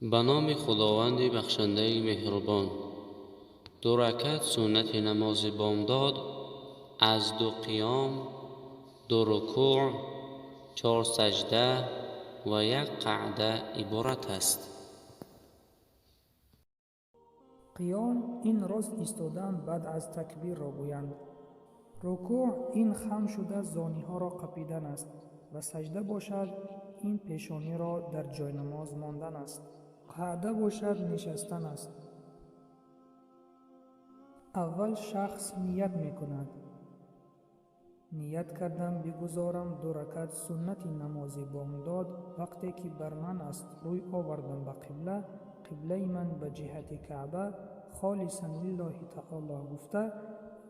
Ба номи Худованди бахшандаи меҳрубон. Ду ракат суннати намози бомдод аз ду қиём, ду рукӯъ, чор саҷда ва як қаъда иборат аст. Қиём ин рост истодан баъд аз такбирро гӯянд. Рукӯъ ин хам шуда зониҳоро қапидан аст ва саҷда бошад ин пешониро дар ҷойнамоз мондан аст. Қаъда бошад нишастан аст. Аввал шахс ният мекунад. Ният кардам бигузорам ду ракат суннати намози бомдод вақте ки бар ман аст рӯй овардам ба қибла, қиблаи ман ба ҷиҳати Каъба, холисан лиллоҳи таоло гуфта,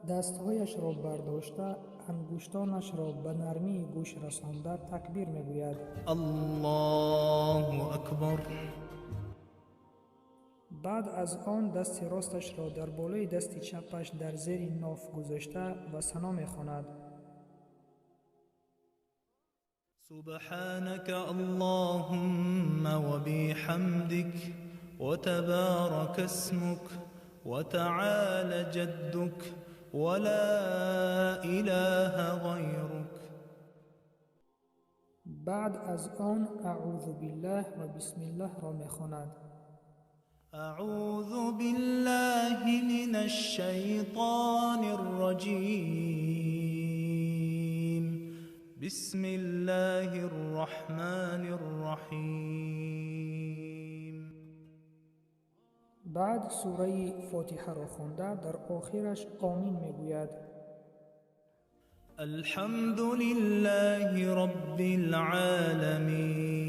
дастҳояшро бардошта, ангуштонашро ба нармии гӯш расонда такбир мегӯяд. Аллоҳу акбар. Баъд аз он дасти росташро дар болои дасти чапаш дар зери ноф гузошта ва сано мехонад. Субҳанака Аллоҳумма ва биҳамдик ва табарака исмук ва таъола ҷаддук ва ла илаҳа ғайрук. Баъд аз он аъузу биллаҳ ва бисмиллаҳро мехонад. أعوذ بالله من الشيطان الرجيم. بسم الله الرحمن الرحيم. بعد سورة فاتحة را خوانده در آخرش آمین میگوید. الحمد لله رب العالمين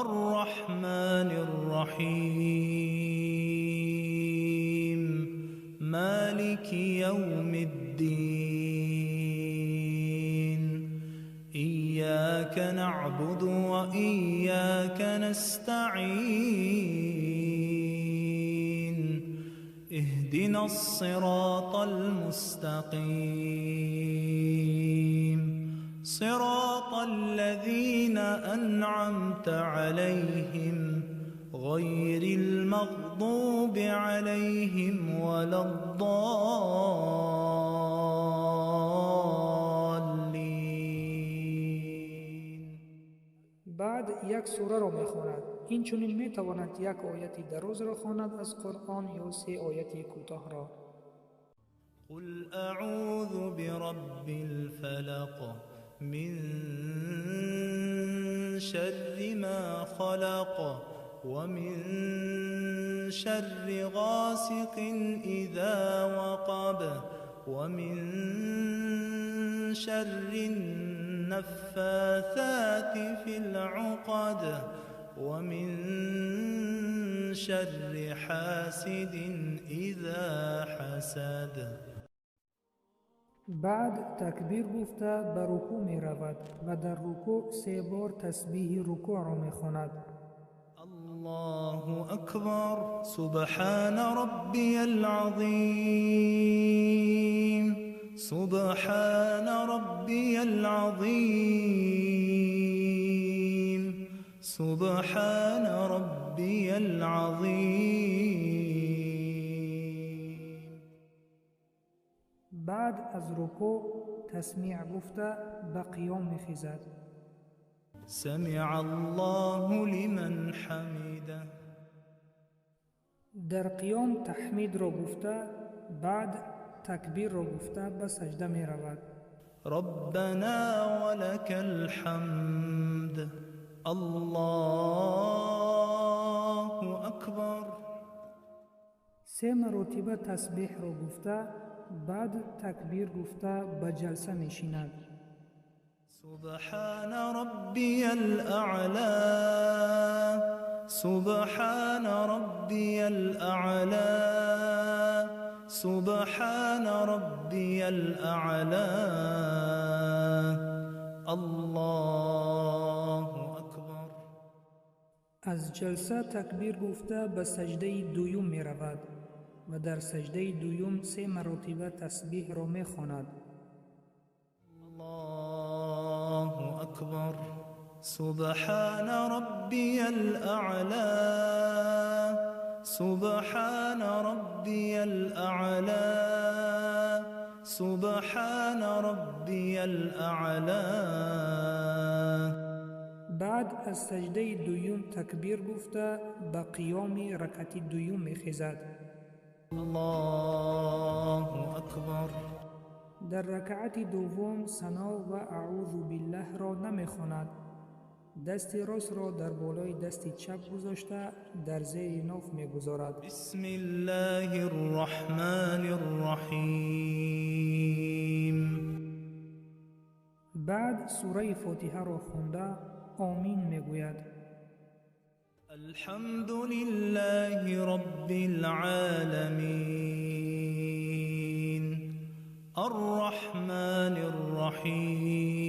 الرحمن الرحيم مالك يوم الدين إياك نعبد وإياك نستعين اهدنا الصراط المستقيم صراط الذين أنعمت عليهم غير المغضوب عليهم ولا الضالين. بعد یک سوره را می‌خواند. این چنین می‌تواند یک آیت دراز را خواند از قرآن یا سه آیت کوتاه را. قل أعوذ برب الفلق من شر ما خلق ومن شر غاسق إذا وقب ومن شر النفاثات في العقد ومن شر حاسد إذا حسد. بعد تکبیر گفته به رکوع می رود و در رکوع سه بار تسبیح رکوع را می خواند. الله اکبر. سبحان ربی العظیم. سبحان ربی العظیم. سبحان ربی العظیم. بعد از رکوع تسمیع گفته به قیام میخیزد. سمع الله لمن حمده. در قیام تحمید را گفته بعد تکبیر را گفته به سجده می رود. ربنا ولك الحمد. الله اکبر. سه مرتبه تسبیح را گفته بعد تکبیر گفته به جلسه میشیند. سبحان ربی الاعلی. سبحان ربی الاعلی. سبحان ربی الاعلی. الله اکبر. از جلسه تکبیر گفته به سجده دوم می رود و در سجده دوم سه مرتبه تسبیح را می خواند. الله اکبر. سبحان ربي الأعلى سبحان ربي الأعلى سبحان ربي الأعلى. بعد از سجده دوم تکبیر گفته به قیام رکعت دوم میخیزد. الله اکبر. در رکعت دوم ثنا و اعوذ بالله را نمیخواند. دست راست را در بالای دست چپ گذاشته در زیر ناف میگذارد. بسم الله الرحمن الرحیم. بعد سوره فاتحه را خوانده آمین میگوید. الحمد لله رب العالمین الرحمن الرحیم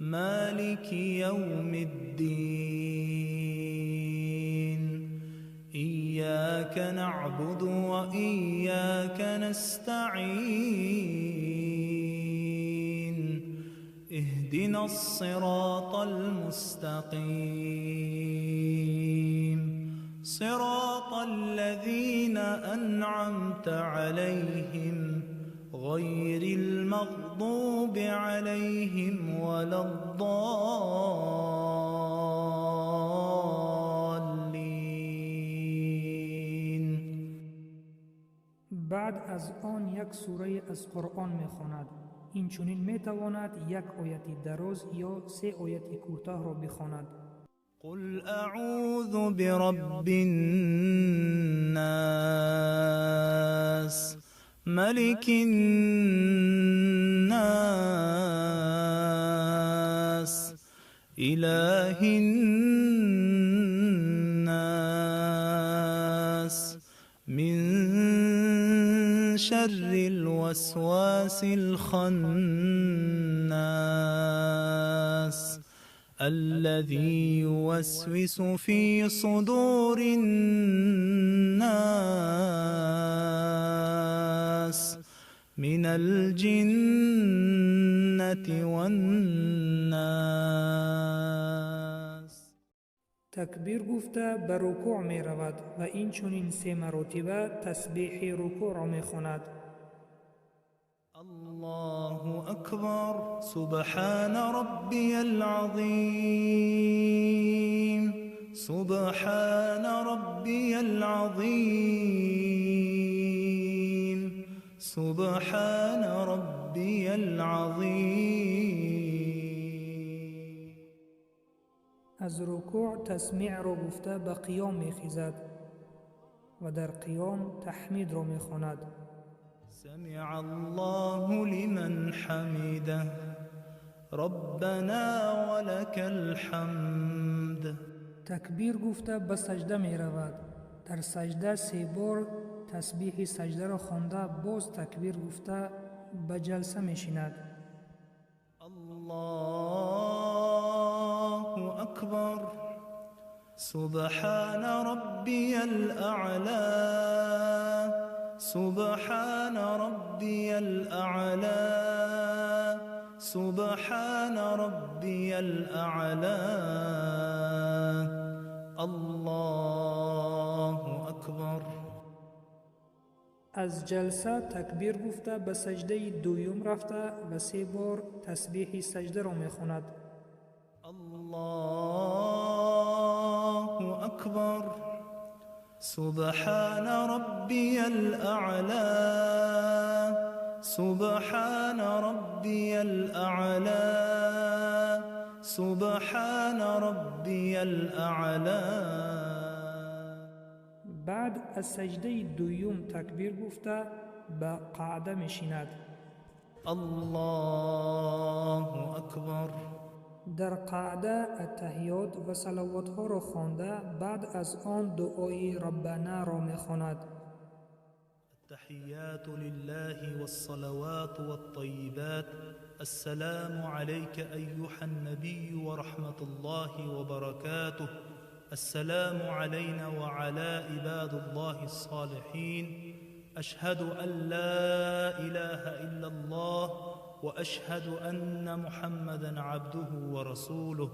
مالك يوم الدين إياك نعبد وإياك نستعين اهدنا الصراط المستقيم صراط الذين أنعمت عليهم غير المغضوب عليهم ولا الضالين. بعد از آن یک سوره از قرآن می‌خواند. این چنین می‌تواند یک آیت دراز یا سه آیت کوتاه را بخواند. قل اعوذ برب الناس ملك الناس إله الناس من شر الوسواس الخناس الذي يوسوس في صدور الناس من الجنة والناس. تکبیر گفته به رکوع می رود و این چنین سه مرتبه تسبیح رکوع را می خواند. الله اکبر. سبحان ربی العظیم سبحان ربی العظیم سبحان ربی العظیم. از رکوع تسمیع را گفته به قیام میخیزد و در قیام تحمید را میخواند. سمع الله لمن حمده ربنا ولك الحمد. تکبیر گفته به سجده می رود. در سجده سه بار تسبیح سجده را خوانده باز تکبیر گفته به جلسه می شیند. الله اکبر. سبحان ربی الاعلی سبحان ربی الاعلی سبحان ربی الاعلی. الله اکبر. از جلسه تکبیر گفته به سجده دوم رفته و سه بار تسبیح سجده را میخواند. الله اکبر. سبحان ربی الاعلی سبحان ربی الاعلی سبحان ربی الاعلی. بعد از سجده دوم تکبیر گفته به قعده میشیند. الله اکبر. در قعده التحیات و صلوات ها را خوانده بعد از آن دعای ربنا را میخواند. التحیات لله والصلوات والطیبات. السلام عليك أيها النبي ورحمة الله وبركاته. السلام علينا وعلى عباد الله الصالحين. أشهد أن لا إله إلا الله وأشهد أن محمدا عبده ورسوله.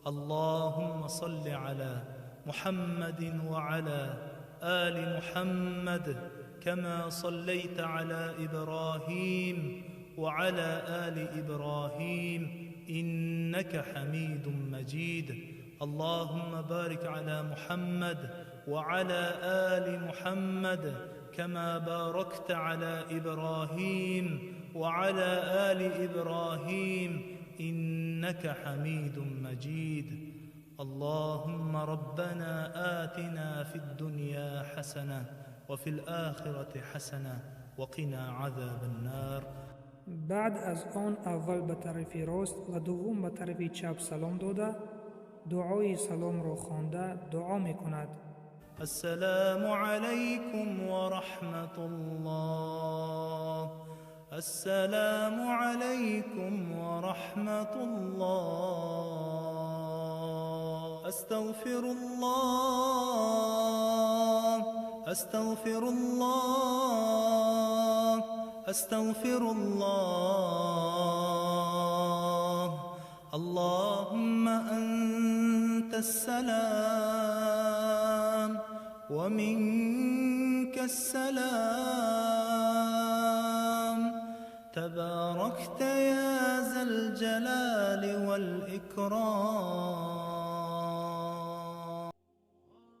اللهم صل على محمد وعلى آل محمد كما صليت على إبراهيم وعلى آل إبراهيم إنك حميد مجيد. اللهم بارك على محمد وعلى آل محمد كما باركت على إبراهيم وعلى آل إبراهيم إنك حميد مجيد. اللهم ربنا آتنا في الدنيا حسنة وفي الآخرة حسنة وقنا عذاب النار. بعد از آن اول به طرف راست و دوم به طرف چپ سلام داده، دعای سلام را خوانده دعا می کند. السلام علیکم و رحمت الله. السلام علیکم و رحمت الله. استغفر الله، استغفر الله، استغفر الله. اللهم أنت السلام ومنك السلام، تباركت يا ذا الجلال والإكرام.